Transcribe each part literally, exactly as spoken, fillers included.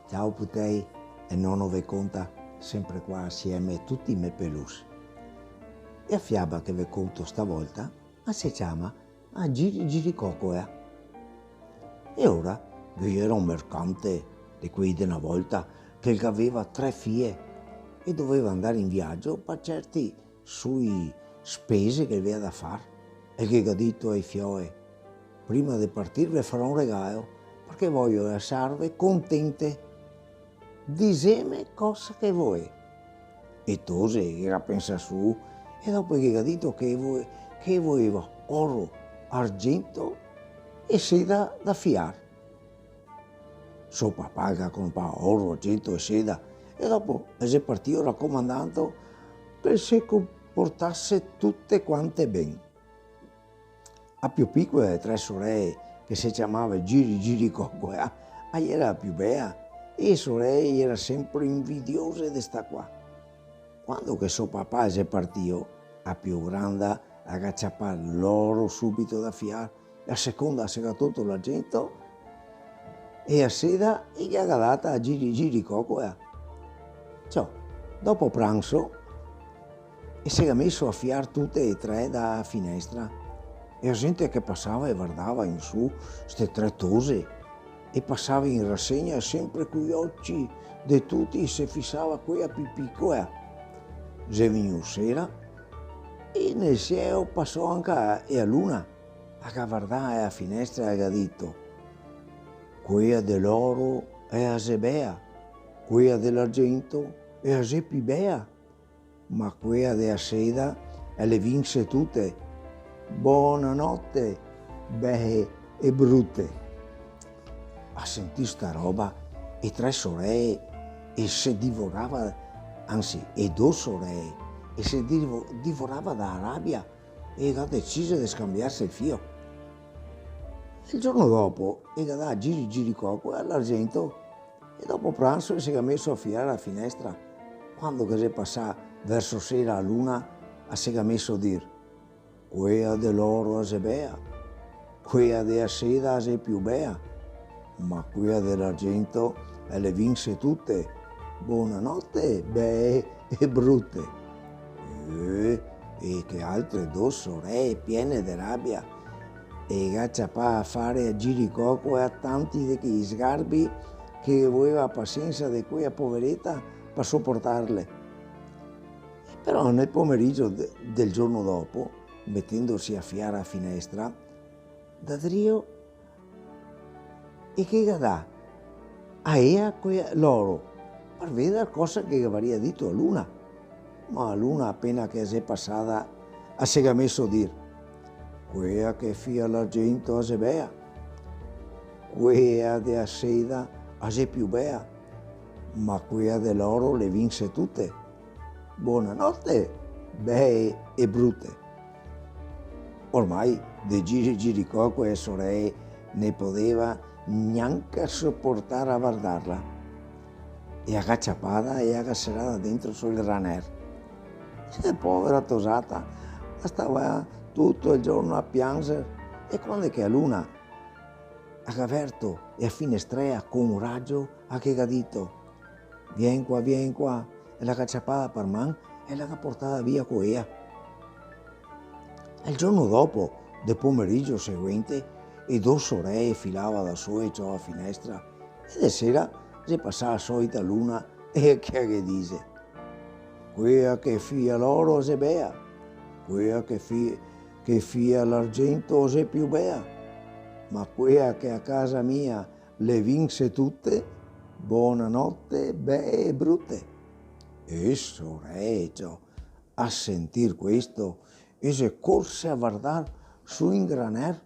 Ciao putei, e nono ve conta, sempre qua asieme a tuti i me pelus. E a fiaba che ve conto stavolta, a se ciama a Giri Giri Cocoea. E ora, ghe iera un mercante de quei de na volta che el gaveva tre fie e doveva andar in viagio par certi sui spese che el gaveva da far, e che el ga dito ae fioe: "Prima de partir ve farò un regalo, parché vojo lasarve contente. Diseme cosa che voè." E tose, che ga pensà su, e dopo che ga dito che vo-, che voeva oro, argento e seda da fiar. So papà el ga conpà oro, argento e seda, e dopo el xe partìo racomandando che se comportase tute quante ben. A più picola de tre soree, che se ciamava Giri Giri Cocoea, a iera a più bea, e e soree iera sempre invidiose de sta qua. Quando che so papà el xe partìo, a più granda a ga ciapà l'oro subito da fiar, e a seconda se ga tolto l'argento e a seda e ghe la ga data a Giri Giri Cocoea. Ciò, dopo pranso, e se ga meso a fiar tute e tre da finestra, e a gente che pasava e vardava in su ste tre tose, e pasava in rasegna sempre coi oci de tuti, se fisava quea pi picoea. Xe vegnù sera, e nel cielo pasò anca e a luna. A ga vardà e a finestra e a ga dito: "Quea de l'oro e a xe bea, quea de l'argento e a xe pi bea, ma quea de a seda e le vinse tute. Bona note, bee e brute." A sentì sta roba, e tre soree e se divorava, ansi, e do soree e se divo-, divorava da rabia, e ga deciso de scambiarse el fio. El giorno dopo, e ga dà Giri Giri Cocoea l'argento, e dopo pranso se ga meso a fiar a finestra. Quando che xe pasà verso sera a luna, a se ga meso dir: "Quea de l'oro a xe bea, quea de a seda a xe più bea, ma quea de l'argento e le vinse tute. Bona note, bee e brute." Eh, e che altre do soree piene de rabia, e ga ciapà a fare a Giri Cocoea tanti de chei sgarbi che voeva pasiensa de quea povereta par soportarle. Però nel pomerigio de-, del giorno dopo, metendosi a fiar a finestra, da drio e che ga dà a ea quea l'oro, par vedar cosa che gavaria dito a luna. Ma a luna, apena che a xe pasada, a se ga meso dir: "Quea che fia l'argento a xe bea, quea de a seda a xe più bea, ma quea de l'oro le vinse tute. Bona note, bee e brute." Ormai de Giri Giri Cocoea e soree no podeva gnanca soportar a vardarla. E a ga ciapada e a ga serada dentro sul graner. E povera tosata, a stava tuto el giorno a pianzer, e quando che a luna a ga verto e a finestrea co un ragio, a che ga dito: "Vien qua, vien qua", e la ga ciapada par man e la ga portada via co ea. El giorno dopo, de pomerigio seguente, e do soree filava da soe ciò a finestra, e de sera xe pasà a soita luna, e che a ghe dixe: "Quea che fia l'oro xe bea, quea che fi-, che fia l'argento xe più bea, ma quea che a casa mia le vinse tute, bona note, bee e brute." E soree, ciò, a sentir questo, e xe corse a vardar su in graner,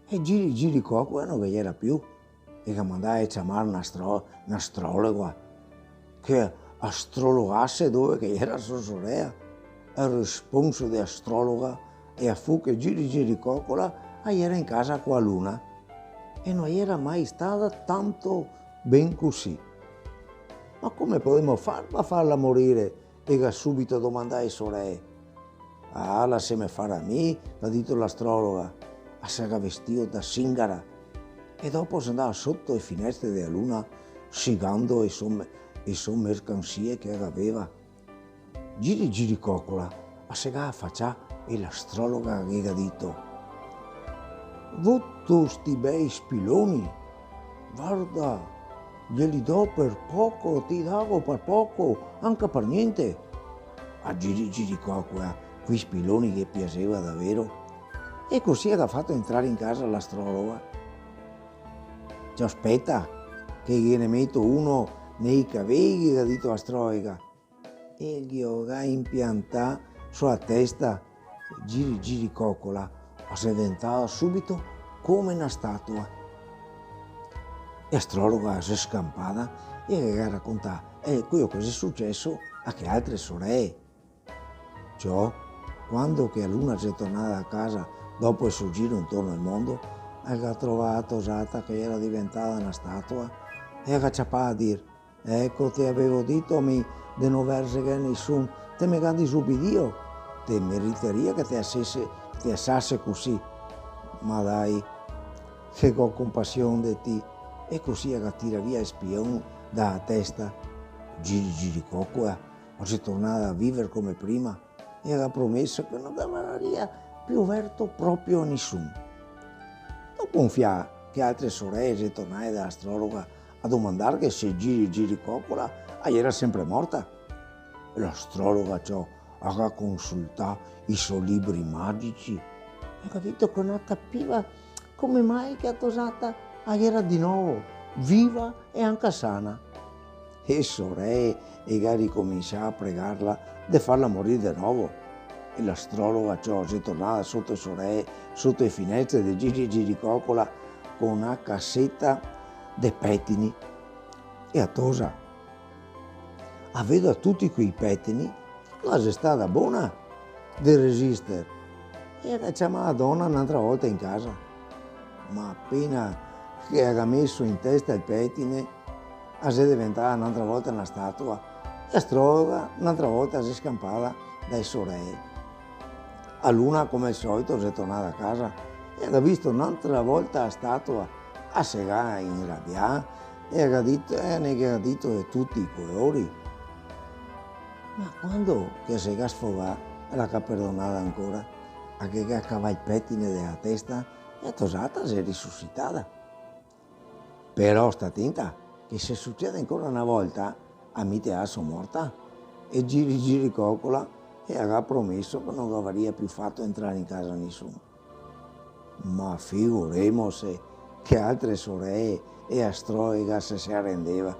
e Giri Giri Cocoea no ghe iera più, e ga mandà a ciamar n'astro-, n'astrologa, che astrologase dove che iera so sorea. El responso de astrologa ea fu che Giri Giri Cocoea a iera in casa co a luna, e no iera mai stada tanto ben cusì. "Ma come podemo far par farla morire?" e ga subito domandà e soree. "Ah, laseme far a mi", ga dito l'astrologa. A se ga vestìo da singara, e dopo xe ndà soto e finestre de a luna, sigando e so me-, e so mercansie che gaveva. Giri giri cocola, a se ga afacià e l'astrologa ghe ga dito: "Vuto sti bei spiloni? Varda, ghe li do par poco, te i dago par poco, anca par gnente." A giri giri cocola, quei spiloni ghe piaseva davero. E cusì a ga fato entrar in casa l'astrologa. "Ciò, speta, che ghe ne meto uno nei cavei", ghe ga dito l'astrologa. E ghe lo ga impiantà so a testa. Giri giri cocola, a xe deventada subito come na statua. E l'astrologa a xe scampada e ghe ga racontà, eh, queo che xe suceso a che altre soree. Ciò, quando che a luna xe tornada a casa dopo el so giro intorno al mondo, a ga trovà a tosata che gera deventada na statua e a ga ciapà a dir: "Eco, te gavevo dito mi de no verzeghe a nisun, te me ga disubidio, te meritaria che te asese, te asase cusì. Ma dai, che go compasion de ti." E cusì a ga tirà via el spion da a testa. Giri giri cocola, a xe tornada a viver come prima e a ga promeso che no gavaria più verto proprio a nisun. Dopo un fià, che altre soree xe tornade da l'astrologa a domandarghe se giri giri cocola a gera sempre morta. E l'astrologa, ciò, a ga consultà i so libri magici e a ga dito che no capiva come mai che a tosata a gera de novo viva e anca sana. E soree e ga ricominsià a pregarla de farla morir de novo. E l'astrologa, ciò, xe tornada soto e soree, soto e finestre de giri giri cocola, co na caseta de petini. E a tosa, a vedo a tuti quei petini, la xe stada bona de resister. E a ga ciamà a dona n'antra volta in casa. Ma apena che a ga meso in testa el petine, a xe deventada n'antra volta na statua, e l'astrologa n'antra volta a xe scampada da e soree. A luna, come al solito, xe tornada a casa e a ga visto n'antra volta la statua, a se ga inrabià e a ga dito, eh, ne ga dito de tuti i colori. Ma quando che a se ga sfogà, la ga perdonada ancora, a ghe ga cavà el petine de la testa e a tosata xe risuscitada. Però sta tenta, che se sucede ancora na volta, a mi te laso morta. E giri giri cocola, e a ga promeso che no gavaria più fato entrar in casa nisun. Ma figuremose che altre soree e l'astrologa se se arendeva.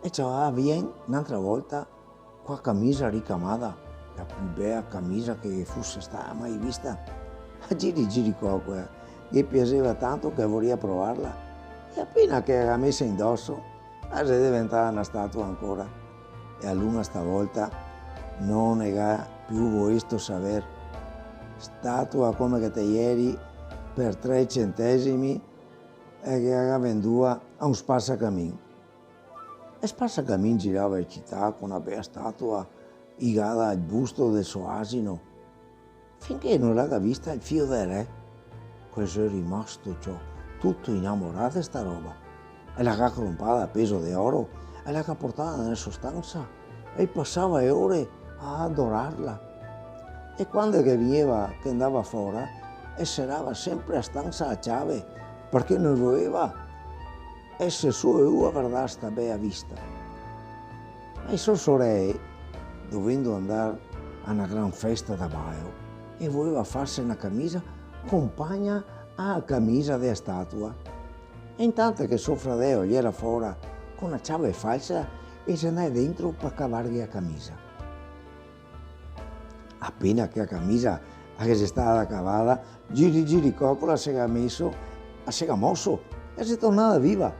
E ciò, a vien n'antra volta co la camisa ricamada, la più bea camisa che ghe fuse stada mai vista. A giri giri cocola, eh, ghe piaseva tanto che voria provarla. E apena che la ga mesa indoso, la xe deventada na statua ancora. E a luna sta volta no ne ga più volesto saver. Statua come che te ieri, par tre centesimi, e che la ga vendua a un spasacamin. E spasacamin girava in cità co na bea statua ligada al busto del so asino, finché no la ga vista el fio del re, che xe rimasto, ciò, tuto inamorà de sta roba. E la ga crompada a peso de oro e la ga portada nela so stansa e pasava le ore a adorarla. E quando che vegneva, che ndava fora, e serava sempre la stansa a ciave, parché no voleva eser solo lu a vardar sta bea vista. Ma e so soree, dovendo andar a na gran festa da balo, e voleva farse na camisa compagna a la camisa de la statua. E intanto che so fradeo el iera fora, co na ciave falsa, el xe ndà dentro par cavarghe la camisa. Apena che la camisa la ghe xe stada cavada, giri giri cocola se ga meso, la se ga moso, e la xe tornada viva.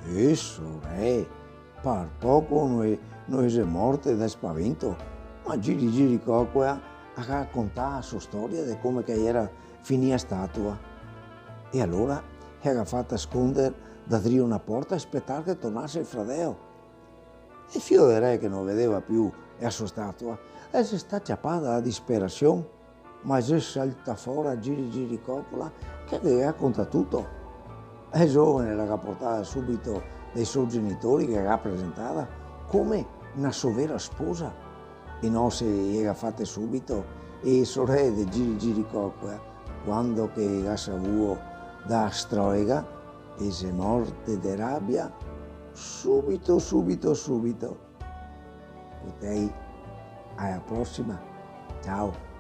E soree, par poco no xe, no xe morte de spavento, ma giri giri cocola la ga contà la so storia de come che la iera finìa la statua. E alora la ga fata sconder da drio na porta e spetar che tornase el fradeo. E el fio del re, che no vedeva più la so statua, el xe stà ciapà da la disperasion, ma el xe saltà fora giri giri cocola che el ghe ga contà tuto. E la zovane la ga portada subito dai so genitori che la ga presentada come na so vera sposa. E no se iera fate subito, e sorele de Giri Giri Cocola, quando che la ga savuo da stroega, e xe morte de rabia, subito, subito, subito. Cotei, a la prosima. Ciao.